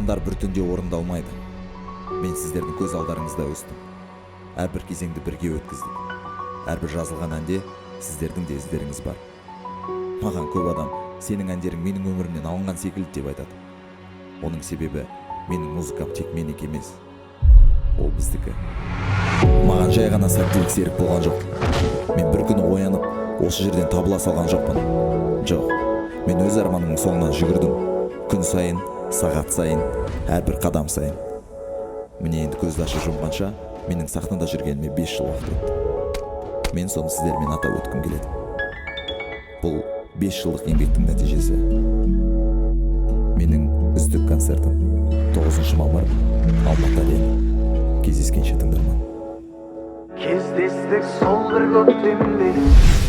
Армандар бір түнде орындалмайды. Мен сіздердің көз алдарыңызда өстім. Әрбір кезеңді бірге өткіздік. Әрбір жазылған әнде сіздердің де іздеріңіз бар. Маған көп адам «Сенің әндерің менің өмірімнен алынған секілді» деп айтады. Оның себебі, менің музыкам тек менікі емес, ол біздікі. Маған жай ғана сәттілік серік болған жоқ. Мен бір күні оянып, осы жерден табыла салған жоқпын. Жоқ, мен өз арманымның соңынан жүгірдім. Күн сайын, сағат сайын, әрбір қадам сайын. Міне, енді көзді ашып жұмғанша менің сахнада жүргеніме 5 жыл уақыт өтті. Мен соны сіздермен атап өткім келеді. Бұл 5 жылдық еңбектің нәтижесі. Менің үздік концертім, 9 мамыр, Алматы Арена. Кездескенше, тыңдарман! Кездестік сол бір көктемде.